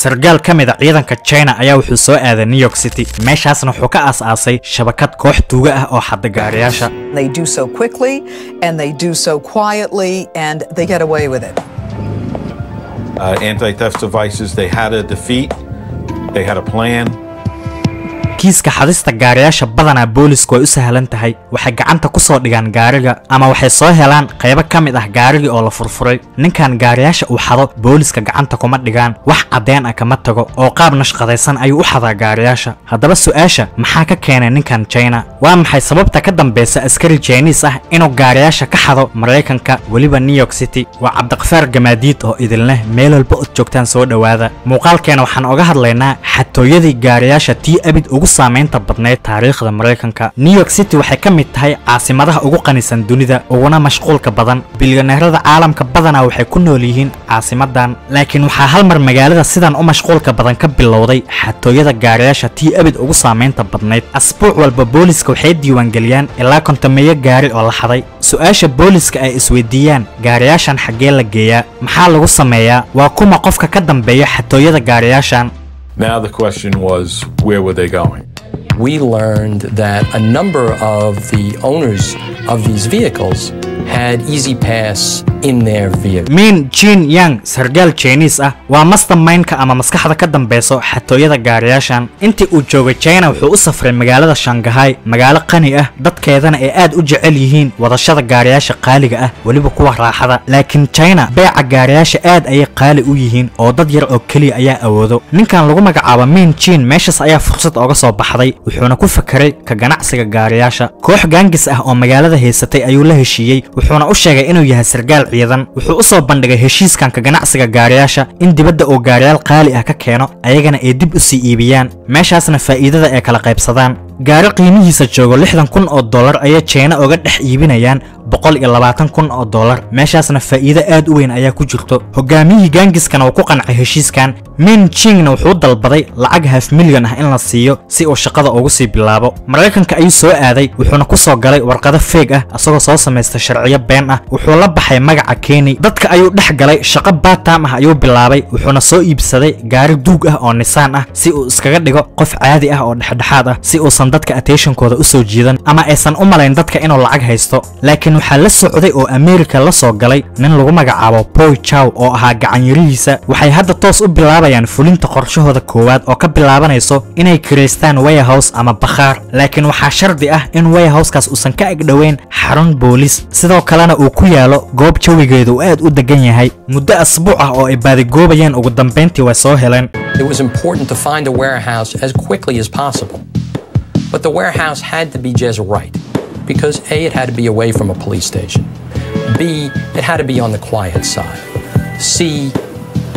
Sargaal ka mid ah ciidanka China ayaa wuxuu soo aaday New York City, meeshaasna wuxuu ka aas-aasay shabakad koox tuuga ah oo xadda gaariyaasha. They do so quickly and they do so quietly and they get away with it. Anti-theft devices, they had a defeat, they had a plan. Kiiska xadista gaariyaasha badanaa boolisku way u sahlan tahay. Waxay gacanta ku soo dhigaan gaariga ama waxay soo helaan qaybo ka mid ah gaarigii oo la furfuray. Ninkan gaariyaasha uu xado booliska gacanta kuma dhigaan, wax caddeen ah kama tago, oo qaab nashqadaysan ayuu u xadaa gaariyaasha. Haddaba su-aasha, maxaa ka keenay ninkan China? Waa maxay sababta ka dambeysa askari Chinese ah inuu gaariyaasha ka xado Maraykanka, weliba New York City? Waa Cabdiqafaar Gamaadiid oo idinleh, meel walba od joogtaan soo dhowaada. Muuqaalkeena waxaan oga hadlaynaa xatooyadii gaariyaasha tii abid ugu saamaynta badnayd taariikhda Maraykanka. New York City waxay ka mid tahay caasimadaha ugu qanisan dunida uguna mashquulka badan. Bilyaneerada caalamka badanaa waxay ku nool yihiin caasimadan, laakiin waxaa hal mar magaalada sidan u mashquulka badan ka bilowday xatooyada gaariyaasha tii abid ugu saamaynta badnayd. Asbuuc walba booliska waxay diiwaangeliyaan ilaa 50-meeyo gaari oo la xaday. Su-aasha booliska ay isweydiiyaan, gaariyaashan xaggee la geeyaa? Maxaa lagu sameeyaa? Waa kuma qofka ka dambeeya xatooyada gaariyaashan? Now the question was, where were they going? We learned that a number of the owners of these vehicles had E-ZPass in their vehicle. Min Jin Yang, sargaal Chinese ah, waa mastermindka ama maskaxda ka dambeyso xatooyada gaariyaashan. Intii uu joogay China wuxuu u safray magaalada Shanghai, magaalo qani ah, dadkeedana ay aad u jecel yihiin wadashada gaariyaasha qaaliga ah, weliba kuwa raaxada. Laakiin China beeca gaariyaasha aad ayay qaali u yihiin oo dad yar oo keliya ayaa awoodo. Ninkan lagu magacaabo Min Jin meeshaas ayaa fursad ooga soo baxday, wuxuuna ku fakeray ka ganacsiga gaariyaasha. Koox gangs ah oo magaalada haysatay ayuu la heshiiyey, wuxuuna u sheegay inuu yahay sargaal ciidan. Wuxuu u soo bandhigay heshiiskan ka ganacsiga gaariyaasha in dibadda uu gaariyaal qaali ah ka keeno, ayagana ay dib u sii iibiyaan, meeshaasna faa'iidada ay kala qaybsadaan. Gaari qiimihiisa joogo $60,000 ayay China uga dhex iibinayaan $120,000, meeshaasna faa'iido aad u weyn ayaa ku jirto. Hogaamiyihii gangiskana uu ku qancay heshiiskan. Min Chingna wuxuu dalbaday lacag half milyan ah in la siiyo si uu shaqada ugu sii bilaabo. Maraykanka ayuu soo aaday, wuxuuna ku soo galay warqado fake ah, asagoo soo samaystay sharciyo been ah. Wuxuu la baxay magaca Kenny. Dadka ayuu dhex galay, shaqo part-time ah ayuu bilaabay, wuxuuna soo iibsaday gaari duug ah oo Nissan ah si uu iskaga dhigo qof caadi ah oo dhexdhexaad ah, si uusan dadka attentionkooda u soo jiidan ama aysan u malayn dadka inuu lacag haysto. Laakiin waxaa la socday oo America la soo galay nin lagu magacaabo Boy Chow oo ahaa gacanyarihiisa. Waxay hadda toos u bilaabayaan fulinta qorshahooda koowaad oo ka bilaabanayso inay kireystaan warehouse ama bakhaar, laakiin waxaa shardi ah in warehousekaas uusan ka agdhoweyn xarun booliis, sidoo kalena uu ku yaalo goob jawigeedu uu aad u degan yahay. Muddo asbuuc ah oo ay baadigoobayeen, ugu dambeyntii way soo heleen. It was important to find a warehouse as quickly as possible. But the warehouse had to be just right because A, it had to be away from a police station. B, it had to be on the quiet side. C,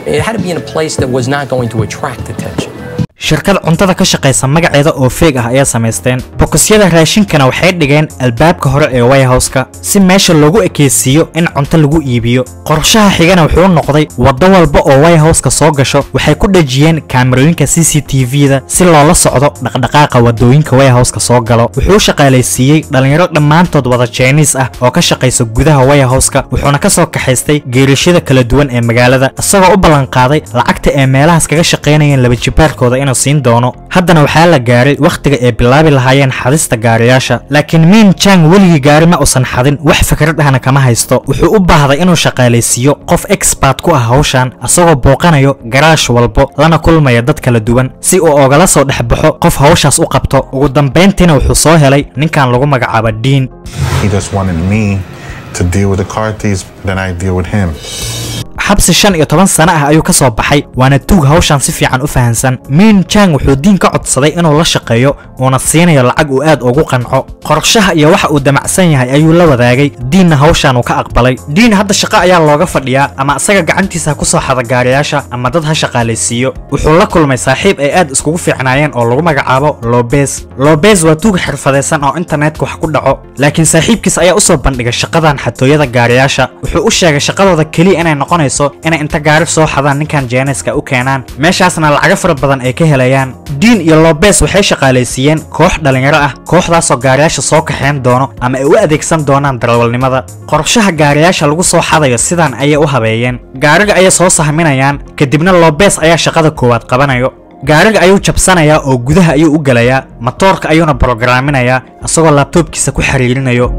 it had to be in a place that was not going to attract attention. Shirkad cuntada ka shaqaysa magaceeda oo fake ah ayaa samaysteen. Bokosyada raashinkana waxay dhigeen albaabka hore ee warehouse-ka si meesha loogu ekeysiiyo in cunto lagu iibiyo. Qorshaha xigana wuxuu noqday waddo walba oo warehouse-ka soo gasho waxay ku dhejiyeen kaamirooyinka CCTV-da si loola socdo dhaqdhaqaaqa waddooyinka warehouse-ka soo galo. Wuxuu shaqaalaysiiyey dhalinyaro dhammaantood wada Chinese ah oo ka shaqaysa gudaha warehouse-ka, wuxuuna ka soo kaxaystay geerashyada kala duwan ee magaalada, isagoo u ballanqaaday lacagta ee meelahaas kaga shaqaynayeen laba jibaarkooda inuu siin doono. Haddana waxaa la gaaray wakhtiga ay bilaabi lahaayeen xadista gaariyaasha, laakiin Min Chang weligii gaari ma uusan xadin, wax fikrad ahna kama haysto. Wuxuu u baahday inuu shaqaalaysiiyo qof expert ku ah hawshan, asagoo booqanayo garaash walbo lana kulmaya dad kala duwan si uu ogala soo dhex baxo qof hawshaas u qabto. Ugu dambayntiina wuxuu soo helay ninkan lagu magacaabo Dean. He just wanted me to deal with the car thieves, then I deal with him. Xabsi 15 sano ah ayuu ka soo baxay, waana tuug hawshan si fiican u fahansan. Min Chang wuxuu Diin ka codsaday inuu la shaqeeyo, uuna siinayo lacag uu aad ugu qanco. Qorshaha iyo waxa uu damacsan yahay ayuu la wadaagay, Diinna hawshan uu ka aqbalay. Diin hadda shaqo ayaa looga fadhiyaa, ama isaga gacantiisa ha ku soo xada gaariyaasha ama dad ha shaqaalaysiiyo. Wuxuu la kulmay saaxiib ay aad iskugu fiicnaayeen oo lagu magacaabo Lopez. Lopez waa tuug xirfadaysan oo internetka wax ku dhaco, laakiin saaxiibkiis ayaa usoo bandhigay shaqadan xatooyada gaariyaasha. Wuxuu u sheegay shaqadooda keliya inay noqonayso imaanayso inay inta gaari soo xadaan ninkan Chinese-ka u keenaan, meeshaasna lacago fara badan ay ka helayaan. Dean iyo Lopez waxay shaqaalaysiiyeen koox dhalinyaro ah, kooxdaasoo gaariyaasha soo kaxeen doono ama ay u adeegsan doonaan darawalnimada. Qorshaha gaariyaasha lagu soo xadayo sidaan ayay u habeeyeen. Gaariga ayay soo sahminayaan, kadibna Lopez ayaa shaqada koowaad qabanayo. Gaariga ayuu jabsanayaa oo gudaha ayuu u gelayaa, matoorka ayuuna brograaminayaa isagoo laabtoobkiisa ku xiriirinayo.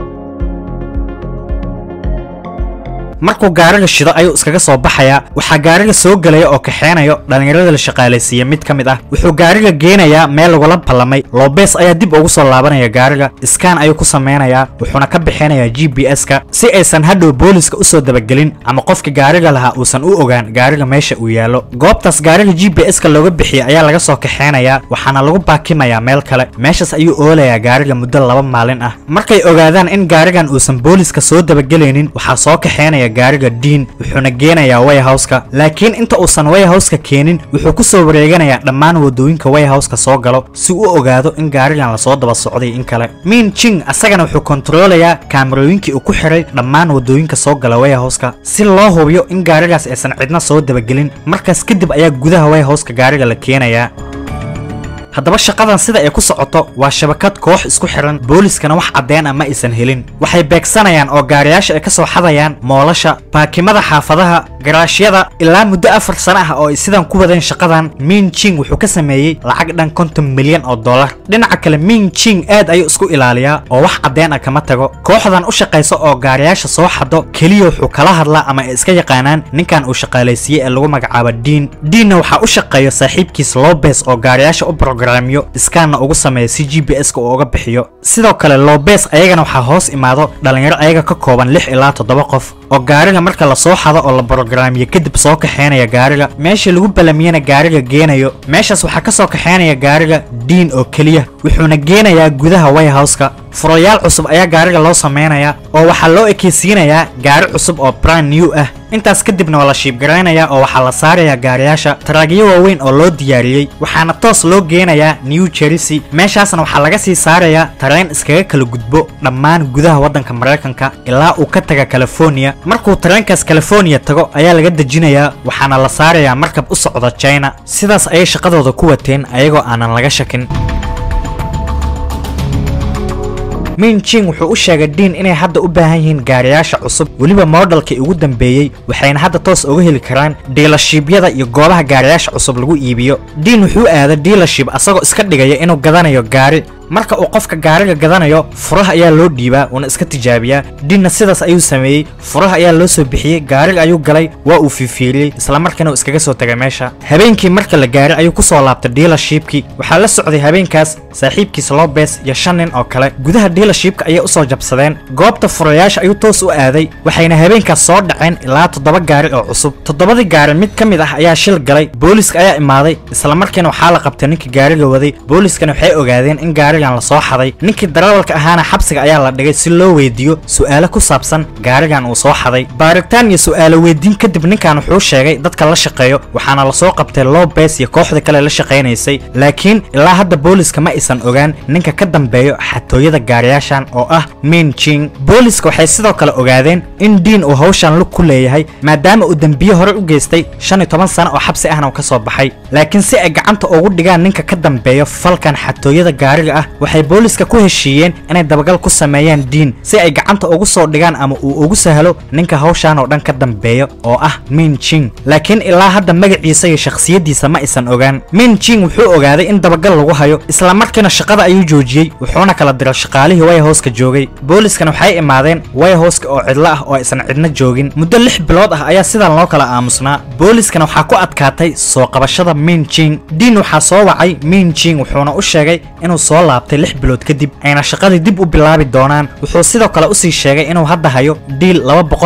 Markuu gaariga shido ayuu iskaga soo baxayaa. Waxaa gaariga soo gelaya oo kaxeenayo dhalinyarada la shaqaalaysiiya mid ka mid ah. Wuxuu gaariga geenayaa meel lagula ballamay. Lopez ayaa dib ugu soo laabanaya gaariga, scan ayuu ku sameynayaa, wuxuuna ka bixinayaa GPS-ka si aysan hadhow booliska usoo dabagelin ama qofka gaariga lahaa uusan u ogaan gaariga meesha uu yaallo. Goobtaas gaariga GPS-ka looga bixiyay ayaa laga soo kaxeenayaa, waxaana lagu baakimayaa meel kale. Meeshaas ayuu oolayaa gaariga muddo 2 maalin ah. Markay ogaadaan in gaarigan uusan booliska soo dabagelaynin, waxaa soo kaxeenaya gaariga Dean, wuxuuna geenayaa warehouse-ka. Laakiin inta uusan warehouse-ka keenin, wuxuu ku soo wareeganayaa dhammaan wadooyinka warehouse-ka soo galo si uu ogaado in gaarigan lasoo daba socday in kale. Min Ching asagana wuxuu kontroolayaa kaamarooyinkii uu ku xiray dhammaan wadooyinka soo gala warehouse-ka si loo hubiyo in gaarigaas aysan cidna soo dabagelin. Markaas kadib ayaa gudaha warehouse-ka gaariga la keenayaa. Haddaba shaqadan sida ay ku socoto waa shabakad koox isku xiran, booliskana wax caddeen ah ma aysan helin. Waxay beegsanayaan oo gaariyaasha ay ka soo xadayaan moolasha, baakimada xaafadaha, garaashyada. Ilaa muddo 4 sano ah oo ay sidan ku wadeen shaqadan, Min Ching wuxuu ka sameeyey lacag dhan $50 milyan. Dhinaca kale, Min Ching aad ayuu isku ilaaliyaa oo wax caddeen ah kama tago. Kooxdan u shaqaysa oo gaariyaasha soo xado keliya wuxuu kala hadlaa ama ay iska yaqaanaan ninkan uu shaqaalaysiiyey ee lagu magacaabo Dean. Deanna waxaa u shaqeeyo saaxiibkiis Lopez oo gaariyaasha u programyo, scanna ugu sameeyo si GPS-ka uu uga bixiyo. Sidoo kale Lopez ayagana waxaa hoos imaado dhalinyaro ayaga ka kooban 6 ilaa 7 qof oo gaariga marka la soo xado oo la programyo kadib soo kaxeenaya gaariga meesha lagu balamiyana gaariga geenayo. Meeshaas waxaa ka soo kaxeenaya gaariga Dean oo keliya, wuxuuna geenayaa gudaha warehouse-ka. Furayaal cusub ayaa gaariga loo sameynayaa oo waxaa loo ekeysiinayaa gaari cusub oo brand new ah. Intaas kadibna waa la shiibgaraynayaa oo waxaa la saarayaa gaariyaasha taraagyo waaweyn oo loo diyaariyey, waxaana toos loo geenayaa New Jersey. Meeshaasna waxaa laga sii saarayaa tareen iskaga kala gudbo dhammaan gudaha waddanka Maraykanka ilaa uu ka taga California. Markuu tareenkaas California tago ayaa laga dejinayaa, waxaana la saarayaa markab u socda China. Sidaas ayay shaqadooda ku wateen ayagoo aanan laga shakin. Min Ching wuxuu u sheegay Dean inay hadda u baahan yihiin gaariyaasha cusub, weliba modelkii ugu dambeeyey, waxayna hadda toos uga heli karaan dealership-yada iyo goobaha gaariyaasha cusub lagu iibiyo. Dean wuxuu aaday dealership asagoo iska dhigaya inuu gadanayo gaari. Marka uu qofka gaariga gadanayo, furaha ayaa loo dhiibaa uuna iska tijaabiyaa. Deanna sidaas ayuu sameeyey, furaha ayaa loo soo bixiyey, gaariga ayuu galay, waa uu fiifiiriyey, isla markiina uu iskaga soo tagay meesha. Habeenkii marka la gaaray ayuu ku soo laabtay dealership-kii. Waxaa la socday habeenkaas saaxiibkiis Lopez iyo 5 nin oo kale. Gudaha dealership-ka ayay usoo jabsadeen, goobta furayaasha ayuu toos u aaday, waxayna habeenkaas soo dhaceen ilaa 7 gaari oo cusub. 7dii gaari mid ka mid ah ayaa shil galay, booliska ayaa imaaday, isla markiina waxaa la qabtay ninkii gaariga waday. Booliskana waxay ogaadeen in gaariga la soo xaday. Ninkii darawalka ahaana xabsiga ayaa la dhigay si loo weydiiyo su'aalo ku saabsan gaarigan uu soo xaday. Baaritaan iyo su'aalo weydiin kadib ninkan wuxuu sheegay dadka la shaqeeyo, waxaana la soo qabtay Lopez iyo kooxda kale la shaqeynaysay. Laakiin ilaa hadda booliska ma aysan ogaan ninka ka dambeeyo xatooyada gaariyaashan oo ah Min Ching. Booliska waxay sidoo kale ogaadeen in Dean uu hawshan lug ku leeyahay, maadaama uu dambiye hore u geystay 15 sano oo xabsi ahna uu ka soo baxay. Laakiin si ay gacanta ugu dhigaan ninka ka dambeeyo falkan xatooyada gaariga ah, waxay booliska ku heshiiyeen inay dabagal ku sameeyaan Dean si ay gacanta ugu soo dhigaan ama uu ugu sahlo ninka hawshan oo dhan ka dambeeyo oo ah Min Ching. Laakiin ilaa hadda magaciisa iyo shakhsiyadiisa ma aysan ogaan. Min Ching wuxuu ogaaday in dabagal lagu hayo, isla markiina shaqada ayuu joojiyey, wuxuuna kala diray shaqaalihii warehouse-ka joogay. Booliskana waxay imaadeen warehouse-ka oo cidlo ah oo aysan cidna joogin. Muddo 6 bilood ah ayaa sidan loo kala aamusnaa. Booliskana waxaa ku adkaatay soo qabashada Min Ching. Dean waxaa soo wacay Min Ching, wuxuuna u sheegay inuu soo laabtay 6 bilood kadib, ayna shaqadii dib u bilaabi doonaan. Wuxuu sidoo kale u sii sheegay inuu hadda hayo deal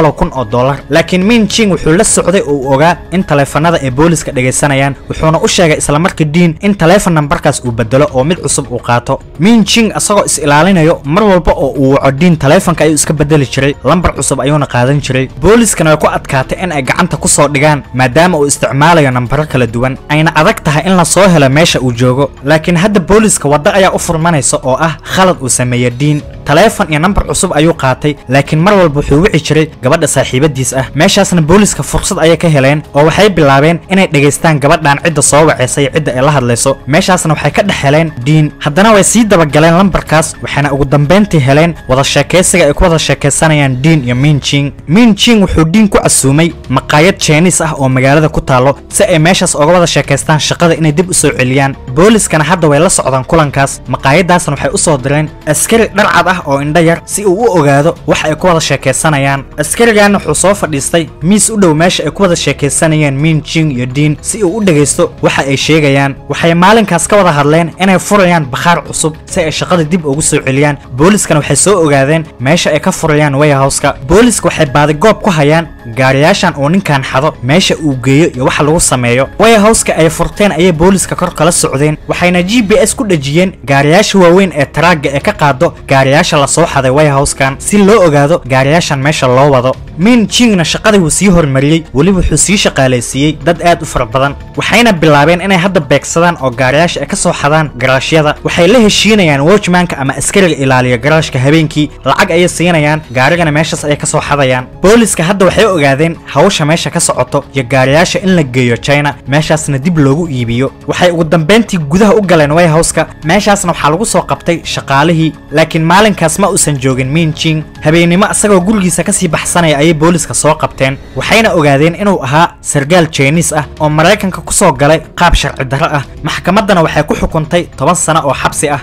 $200,000. Laakiin Min Ching wuxuu la socday oo uu ogaa in taleefanada ay booliska dhagaysanayaan, wuxuuna u sheegay isla markii Dean in taleefan nambarkaas uu bedelo oo mid cusub uu qaato. Min Ching asagoo is ilaalinayo, mar walba oo uu waco Dean taleefanka ayuu iska bedeli jiray, lambar cusub ayuuna qaadan jiray. Booliskana way ku adkaatay in ay gacanta ku soo dhigaan maadaama uu isticmaalayo nambaro kala duwan, ayna adag tahay in la soo helo meesha uu joogo. Laakiin hadda booliska waddo ayaa u furmanaysa oo ah khalad uu sameeyey Dean. Taleefon iyo nambar cusub ayuu qaatay, laakiin mar walba wuxuu wici jiray gabadha saaxiibadiis ah. Meeshaasna booliska fursad ayay ka heleen oo waxay bilaabeen inay dhegaystaan gabadhan cidda soo wacaysa iyo cidda ay la hadlayso. Meeshaasna waxay ka dhex heleen Dean. Haddana way sii dabagaleen lambarkaas, waxayna ugu dambeyntii heleen wada sheekaysiga ay ku wada sheekaysanayaan Dean iyo Minching. Minching wuxuu Dean ku casuumay maqaayad Chinese ah oo magaalada ku taalo si ay meeshaas uga wada sheekaystaan shaqada inay dib u soo celiyaan. Booliskana hadda way la socdaan kulankaas. Maqaayadaasna waxay u soo direen askari dharcad ah oo indho yar si uu u ogaado wax ay ku wada sheekaysanayaan. Askarigan wuxuu soo fadhiistay miis u dhow meesha ay ku wada sheekaysanayeen Minching iyo Dean si uu u dhageysto waxa ay sheegayaan. Waxay maalinkaas ka wada hadleen inay furayaan bakhaar cusub si ay shaqada dib ugu soo celiyaan. Booliskana waxay soo ogaadeen meesha ay ka furayaan warehouse-ka. Booliska waxay baadigoob ku hayaan gaariyaashan oo ninkan xado, meesha uu geeyo iyo waxa lagu sameeyo. Warehouse-ka ay furteen ayay booliska kor kala socdeen, waxayna GPS ku dhajiyeen gaariyaasha waaweyn ee taraagga ee ka qaado gaariyaasha la soo xaday warehouse-kan si loo ogaado gaariyaashan meesha loo wado. Minchingna shaqadii wuu sii hormariyey, weliba wuxuu sii shaqaalaysiiyey dad aad u fara badan. Waxayna bilaabeen inay hadda beegsadaan oo gaariyaasha ay ka soo xadaan garaashyada. Waxay la heshiinayaan watchmanka ama askariga ilaaliya garaashka habeenkii, lacag ayay siinayaan, gaarigana meeshaas ayay ka soo xadayaan. Booliska hadda waxay ogaadeen hawsha meesha ka socoto iyo gaariyaasha in la geeyo China, meeshaasna dib loogu iibiyo. Waxay ugu dambeyntii gudaha u galeen warehouse-ka, meeshaasna waxaa lagu soo qabtay shaqaalihii, laakiin maalinkaas ma uusan joogin Minching. Habeenimo asagoo gurigiisa kasii baxsanaya ayay booliska soo qabteen, waxayna ogaadeen inuu ahaa sargaal Chinese ah oo Maraykanka ku soo galay qaab sharci darro ah. Maxkamaddana waxay ku xukuntay 10 sano oo xabsi ah.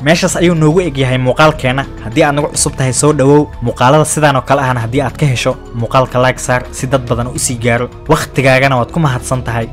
Meeshaas ayuu noogu egyahay muuqaalkeena. Haddii aad nagu cusub tahay soo dhawow. Muuqaalada sidaan oo kale ahna haddii aad ka hesho muuqaalka like saar si dad badan u sii gaaro. Wakhtigaagana waad ku mahadsan tahay.